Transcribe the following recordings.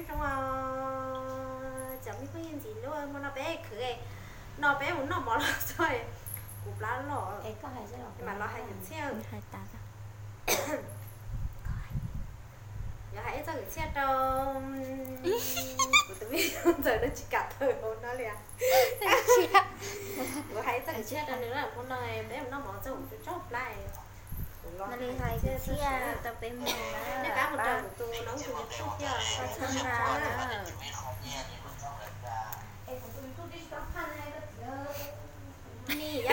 Zoo, cov me phooj ywg ntxiv, lub hmo no peb khwv no peb mus noj mov los txog, kuv plab los, mam los hais kwv txhiaj. Yuav hais ib txoj kwv txhiaj rau kuv tus me ntxawm no tsis kam tawm hauv no li. Kuv hais ib txoj kwv txhiaj rau nws, hmo no peb mus noj mov txog kuv tsaug plab. Kuv los hais kwv txhiaj rau peb mloog na. Nej pab mus raws kuv tus noob tus YouTube thiab, txhob ntshai na. Ni yog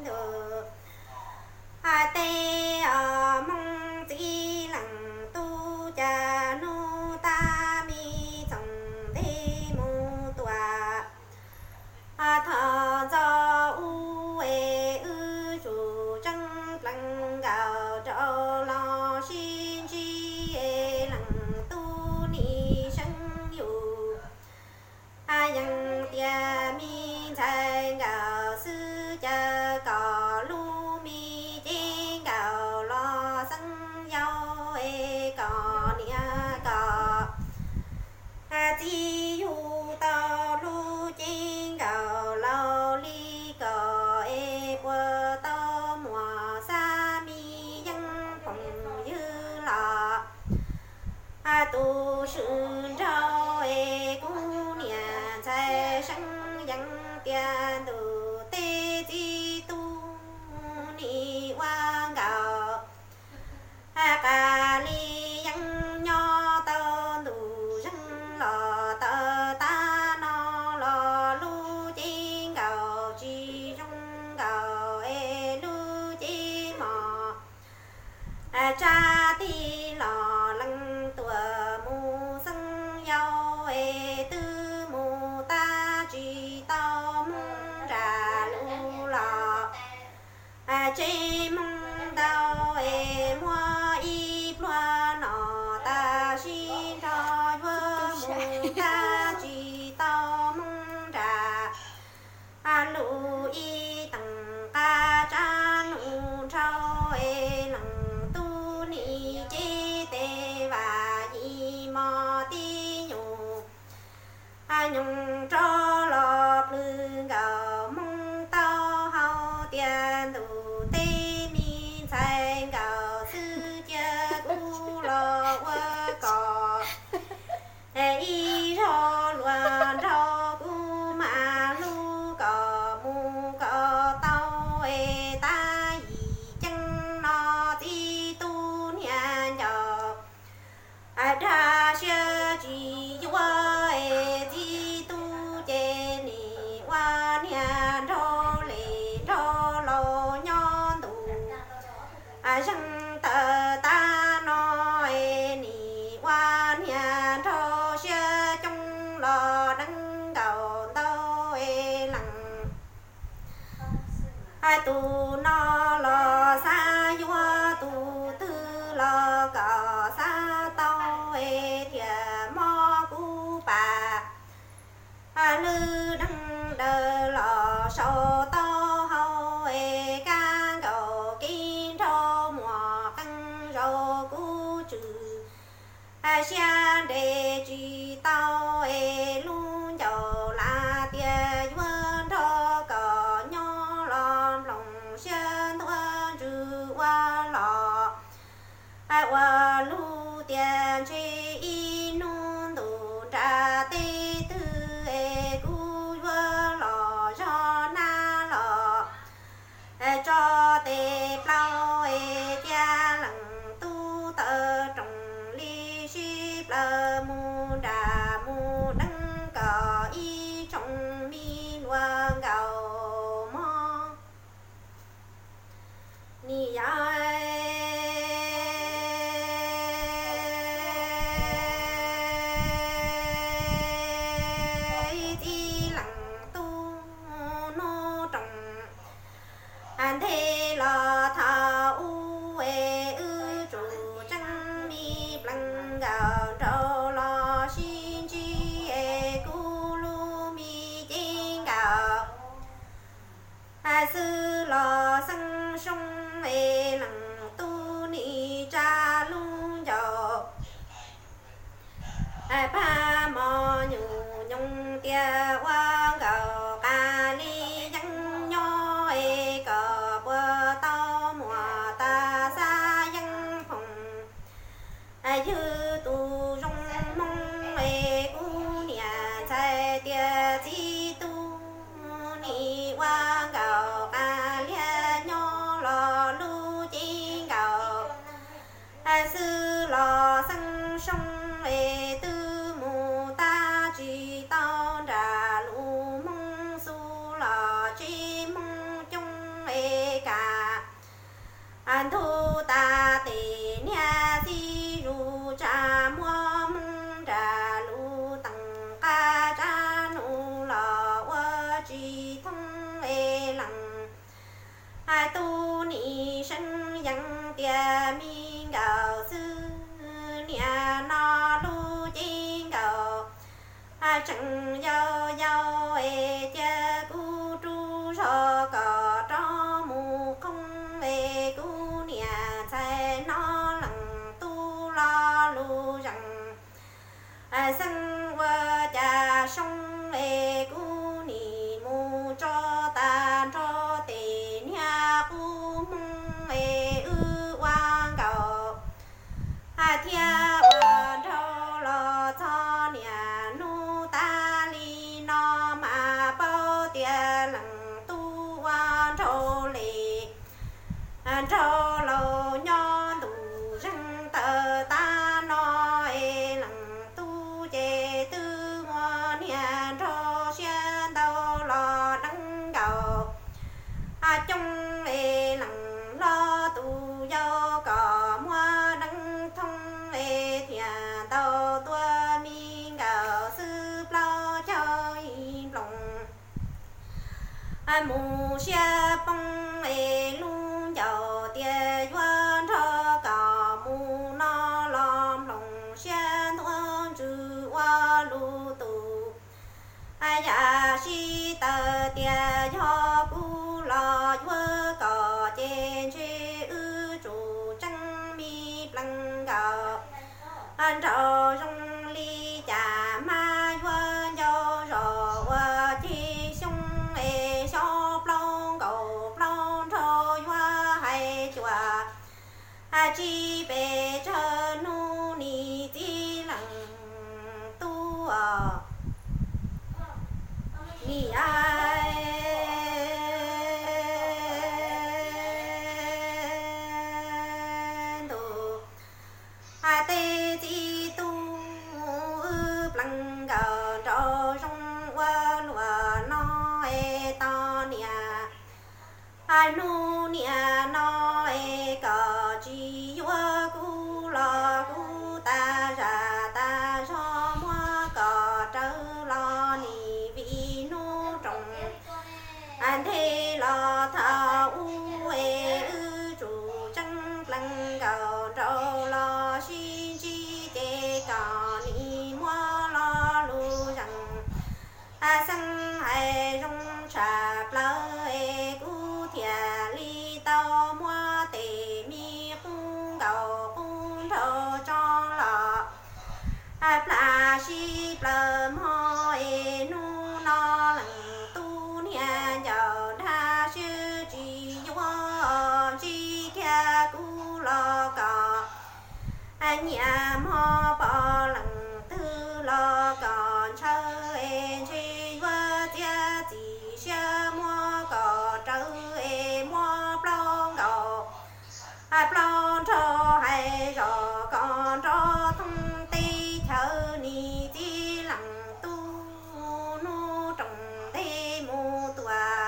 ntuj, hais tias Hmoob txiv leej tub, cas hnub tas me txoos ntej mus tuaj, thov ntxov ub es wb tsum tseeb plees nkaus rau los sib ntsib, leej tub nim seev yus. Yeej tias me ntxhais nkaus xwb, cas kom lub me cev nkaus los xeeb yau es kom niam kom txiv yug tau lub cev nkaus laus li kom es puas tau muaj xab me yeeb phooj ywg los. Tus swm nraug es kuv niam ntxhais seev yeej tias ntuj tej txiv tub nim ua nkaus, qas li yeej nyob tau ntuj zeeg los tau tab no los lub cev nkaus tsis zoo nkaus es lub cev mos. Tsab tig los leej tuaj mus xeeb yau es twb mus tab tsis tau Hmoob nram lus los. Tsev Hmoob ntau es muaj ib pluag no tab sis nrog yuav mus tab tsis tau Hmoob nram lus ib teem qab tsab nus nrhau es leej tub nim cev tes vam yim mos tib nyuag nyoog rov los plhws nkaus Hmoob taub hau tias ntuj tej me ntxhais nkaus xwb cia kuv los ua kom ib zaug luag nrog kuv mam hlub kom mus kom tau es tab yim ceeb no txiv tub niag ncaus dag siab tsis yuav es txiv tub ces nim ua niag nraug li nraug laus nyob ntuj zeeg tawm tab no es nim ua niag nraug siab coob los deev nkaus ntau es leej tus no los xav yuav tus twg los kom xav tau es thiaj mob kuv pam. Lwm deeg daws los sau taub hau es kab nkaus kev nrog muaj qee zaus kuv tswm siab nres tsis tau es lub ncauj lam tias yuav nrog kom nyob los nplooj siab ntua xwb los xeeb soo es leej tub nim tsa lub ncauj pab mos nyuj nyoos tias ua nkaus qas li yeeb nyob es kom puas tau muaj tas xav yeeb phoom ywg tus zoo hmoo es kuv niam ntxhais tias txiv tub nim ua nkaus qas liag nyob los lub cev nkaus xwb los xeeb soo es twb mus tab tsis tau nram lub hmoo xub los tsis hmoo coob es kam ntug tas tes niag txiv zus tsa muab hmoo nram lub teem qab tsa nus los ua tsis thoob es leej tub nim seev yees tias me nkawm xwb niam no lub cev nkaus tseem yau yau es cia kuv rub zog kom rov mus qhoob es kuv niam ntxhais no leej tub lo lus zees xeeb ua cas soo es kuv nim mus tso tas nrho tes niag qub hmoo es wb ua nkaus thiab ua nraug los txog niam hnub tas li no mas paub tias leej tub ua nraug li nraug laus nyob ntu zeeg taw tas no es leej tub ces twb muaj niag nraug siab ntau los deev nkaus coob es leej hlob tus yau kom muab deev thoob es thiaj ntau tuaj me nkawm xwb plaub caug ib nploos mus siab poob es lub ncauj tias yuav nrog kom mus no los nploos siab ntuav ntsws ua lus tus yam sib taw tias yog kuv los yuav kom ces ntshe wb tsum tseeb me plees nkaus nraug zoo li cas mas yuav ncau zos ua ceg xyoob es xyob plaub nkaus plaub nraug yuav hais cuam tsis pes tsawg hnub nim txiv leej tub os. Nim ntu tej txiv tub wb plees nkaus nraug zoo ua luaj no es tos niam hnub niam no es kom tsis yuav kuv los kuv tas zam tas zog muab kom rawv los nim vim hnub roos nthe los thaum ub es wb tsum tseeb plees nkaus nraug los sib ntsib ces kom nim muab lo lus zees xeeb hais zoo tshaj plaws es kuv thiaj li tau muab tes me qub nkaus qub nraug tso los plam sib plaws mog es hnub no leej tub niag ncaus dab sib tsis yuav ntsib kiag kuv los kom nyiam mog pom leej twg los kom ntshaw es ntshe yuav txiav txim siab muab kom rawv es muab plaub nkaus plaub nraug hais zog kom nrov thoob teb chaws nim txiv leej tub hnub roos nthe mus tuaj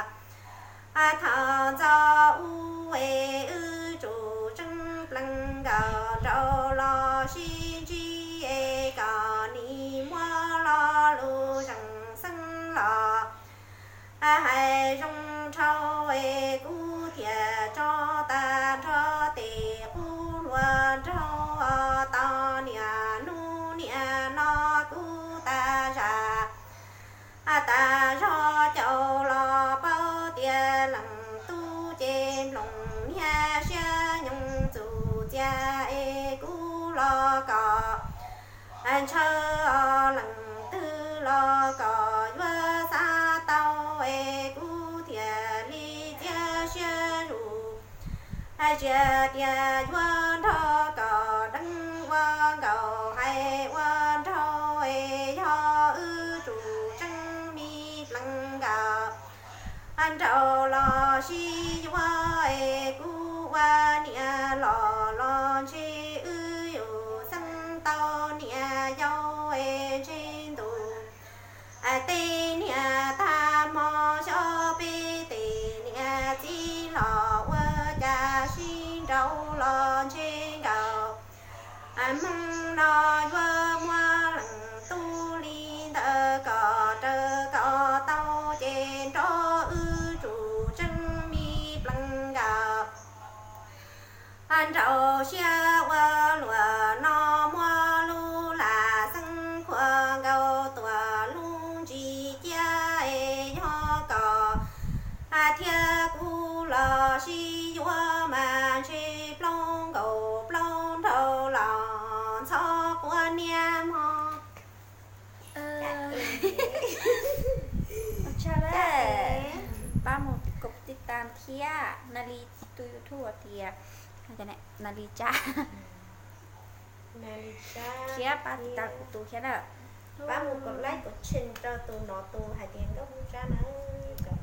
thaum ntxov ub es wb tsum tseeb plees nkaus nraug los sib ntsib es kom nim muab lo lus zeem xeeb los hais zoo nraug es kuv thiaj tso tas nrho tes qub hluas nraug tos niam hnub niam no kuv tas zam tas zog caum los paub tias leej Niag siab nyoog txuj txiaj es kuv los kom ntshaw, leej twg los kom yuav xav tau es kuv thiaj li txiav siab zus. Tsis tias yuav nrog kom deev ua nkaus hais ua nraug es yog wb tsum tseeb me plees nkaus. Nraug los sib yuav es kuv ua niam los los ntshe wb yuav xeeb tau niam yau es ntshe ntuj tej niag tag hmo xyov peb tej niam txiv los ua cas sib nraus los ntshe nkaus. Hmoov no yuav muaj leej tub li ntawd kom raws kom tau ces nrog wb tsum tseeb me plees nkaus. Nraug siab ua luaj no muaj lub lam xeeb khuam nkaus tuaj lub ntsis ciab es yog kom thiab kuv los sib yuav mas ntshe plaub nkaus plaub nraug los ntxhov quav niab mog. Ua tsaug, pab mus kov tij tas thiab na li tus YouTube tias na li Tsab thiab pab tij tas kuv tus thiab na. Pab mus kov like kov share rau tus no tus hais tias nkauj Hmoob Tsab na.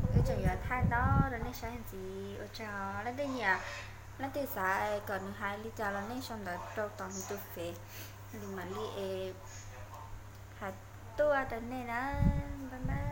Wb tseem yuav thaij ntau rau nej saib ntxiv. Ua tsaug leej twg nyiam, leej twg xav kom nws hais li cas los nej sau ntawv rau tom nws tus fev, nws mam li es hais tuaj rau nej na. Bye bye.